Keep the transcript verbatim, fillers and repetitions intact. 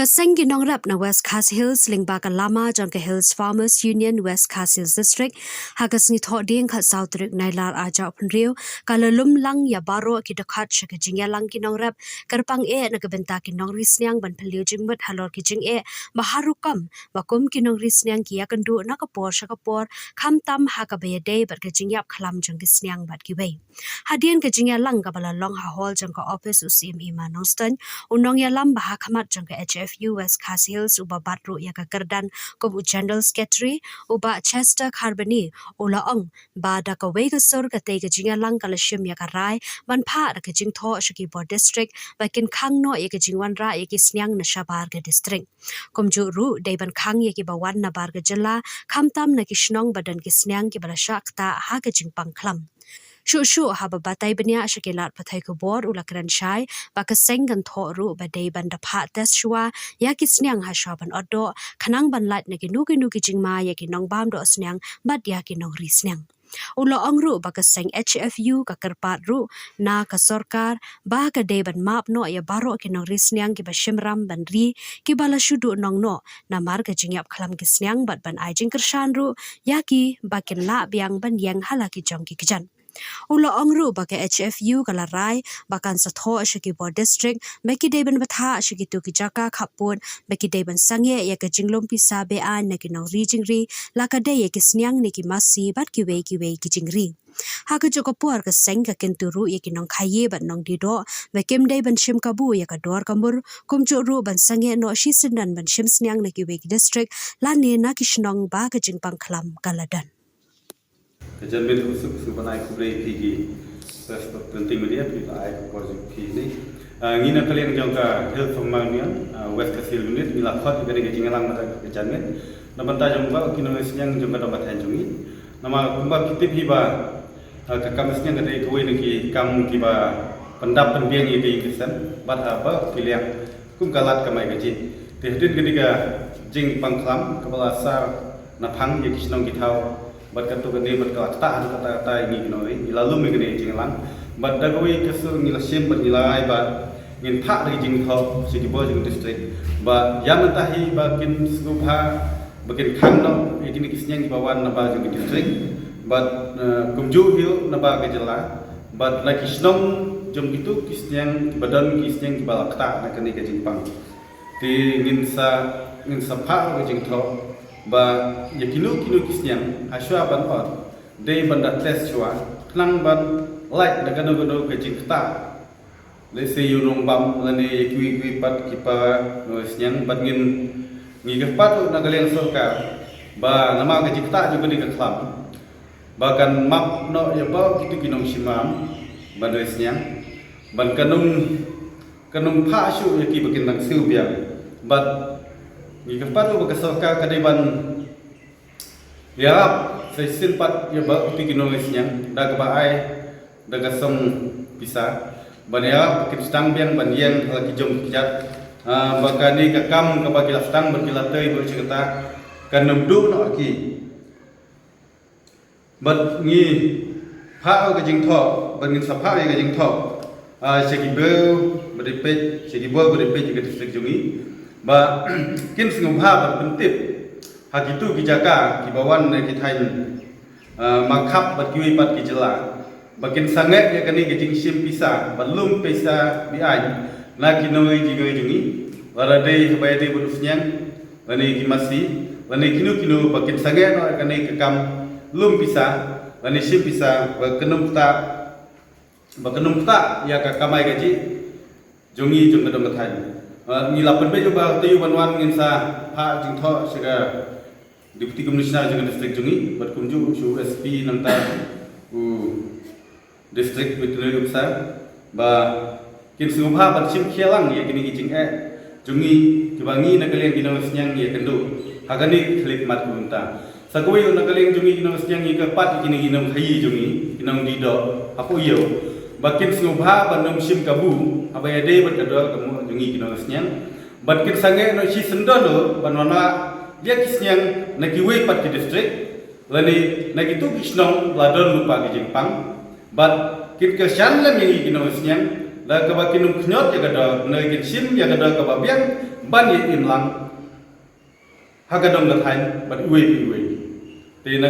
Seng ki nongrep na West Khasi Hills lyngba ka lama jong ka Hills Farmers Union West Khasi Hills District, ha ka sngi Thohdieng khatsaw tarik Nailar arhajar arphew hynriew, ka la lum lang ïa baroh ki dkhot sha ka jingïalang ki nongrep, kyrpang eh na ka bynta ki nongri sniang ban pynliew jingmut halor ki jingeh ba har rukom ba kum ki nongri sniang ki ïakynduh na ka por sha ka por, khamtam ha kaba ïadei bad ka jingïap khlam jong ki sniang bad kiwei. Hadien ka jingïalang kaba la long ha hall jong ka ophis u C M Hima Nongstoiñ, u nongïalam ba ha khmat jong ka H F U West Khasi Hills, uba bat ruh ïa ka kyrdan kum u General Secretary, u Bah Chester Kharbani, u la ong ba da kawei ka sur katei ka jingïalang ka la shim ïa ka rai ban phah da ka jingthoh sha ki bor district ba kin khang noh ïa ka jingwanrah ïa ki sniang na shabar ka district. Kumjuh ruh dei ban khang ïa kiba wan nabar ka jylla, khamtam na ki shnong ba don ki sniang kiba la shah ktah ha ka jingpang khlam. Shuh shuh haba batai bniah sha ki lad pathai khubor, u la kren shai ba ka seng kan thoh ruh ba dei ban da phah test shuwa ïa ki sniang ha shuwa ban ot doh, khnang ban lait na kino kino ki jingma ïa ki nongbam doh sniang bad ïa ki nongri sniang. U la ong ruh ba ka seng H F U ka kyrpad ruh na ka sorkar ba ka dei ban map noh ïa baroh ki nongri sniang kiba shim ram ban ri, kiba la shu duhnong noh namar ka jingïap khlam ki sniang, bad ban ai jingkyrshan ruh ïa ki ba kin lah biang ban ïeng ha la ki jong ki kjat. U la ong ruh ba ka H F U ka la rai ba kan sa thoh sha ki bor district ba ki dei ban bthah sha kito ki jaka khappud, ba ki dei ban sangeh ïa ka jinglum pisa be-aiñ na ki nongri jingri, la ka dei ïa ki sniang ne ki masi bad kiwei kiwei ki jingri. Ha kajuh ka por ka seng ka kyntu ruh ïa ki nongkhaïi bad nongdie doh ba kim dei ban shim kabu ïa ka dor ka mur, kumjuh ruh ban sangeh noh shisyndon ban shim sniang na kiwei ki district lane na ki shnong ba ka jingpang khlam ka la don. Ka janmiet khublei, khublei ban ai khublei ïa phi ki press, printing media, phi ba ai ka por jong phi ne. Ah, ngi na ka liang jong ka Hills Farmers Union, ah, West Khasi Hills Unit, ngi la khot ïa kane ka jingïalang na ka janmiet na bynta jong baroh ki nongri sniang jong ka dong ka thaiñ jong ngi. Namar kumba phi tip hi ba, ah, ka kam sniang ka dei kawei na ki kam kiba pyndap pynbiang ïa ka ïing ka sem bad ha baroh ki liang kum ka lad kamai kajih. Te hadien kane ka jingpang khlam kaba la sah naphang ïa ki shnong ki thaw bad katto katne bad ka la ktah haduh katta katta ïa ngi ki nongri, ngi la lum ïa kane ka jingïalang. Bad da kawei ka sur ngi la shim bad ngi la ai ba ngin phah da ka jingthoh sha ki bor jong ka district ba ïa mynta hi ba kin sngewbha ba kin khang noh ïa kine ki sniang kiba wan nabar jong ka district bad, eh, kumjuh hi ruh nabar ka jylla bad na ki shnong jong kito ki sniang kiba don ki sniang kiba la ktah na kane ka jingpang. Te ngin sa, ngin sa phah ka jingthoh ba ïa kino kino ki sniang ha shuwa ban ot dei ban da test shuwa khnang ban lait na kano kano ka jingktah. Let's say ïa u nongbam lane ïa kiwei kiwei pat ki para nongri sniang, bad ngin, ngi kyrpad ruh na ka liang sorkar ba namar ka jingktah jong kane ka khlam ba kan map noh ïa baroh kito ki nongshim ram ban ri sniang, ban kan ym, kan ym phah shuh ïa ki ba kin dang siew biang. Bad ngi kyrpad ruh ba ka sorkar ka dei ban ïarap sa shisien pat ïa baroh kito ki nongri sniang da kaba ai da ka song pisa ban ïarap ba kin sdang biang ban ïeng ha la ki jong ki kjat, ah, ba kane ka kam kaba ki la sdang bad ki la trei bad shi katta kan ym duh noh ha ki. Bad ngi phah ka jingthoh, bad ngin sa phah ïa ka jingthoh, ah, sha ki briew ba dei peit, sha ki bor ba dei peit ïa ka district jong ngi ba kin sngewbha ban pyntip ha kito ki jaka kiba wan na ki thaiñ, ah, Markhap bad kiwei pat ki jylla ba kin sangeh ïa kane ka jingshim pisa, ban lum pisa be-aiñ na ki nongri jingrei jong ngi, lada dei haba ïadei bad u sniang lane ki masi lane kino kino, ba kin sangeh noh ïa kane ka kam lum pisa lane shim pisa ba kan ym ktah, ba kan ym ktah ïa ka kamai kajih jong ngi jong ka dong ka thaiñ. Ah, ngi la pynbeit ba taïew ban wan ngin sa phah jingthoh sha ka Deputy Commissioner jong ka district jong ngi bad kumjuh sha u S P nangta u District Veterinary Officer ba kin sngewbha ban shim khia lang ïa kine ki jingeh jong ngi kiba ngi na ka liang ki nongsniang ïa kynduh ha kane ka khlieh mat ka bynta. Sa kawei na ka liang jong ngi ki nongsniang ngi kyrpad ïa kine ki nongkhaïi jong ngi, ki nongdie doh hapoh ïew ba kin sngewbha ban ym shim kabu haba ïadei bad ka dor ka mut jong ngi ki nongsniang. Bad kin sangeh noh shisyndon ruh ban wanrah ïa ki sniang na kiwei pat ki district lane na kito ki shnong ba la don lypa ki jingpang. Bad kin kyrshan lem ïa ngi ki nongsniang La kaba kin ym khñiot ïa ka doh, na kin shim ïa ka doh kaba biang ban ïa im lang ha ka dong ka thaiñ bad iwei pa iwei. Te na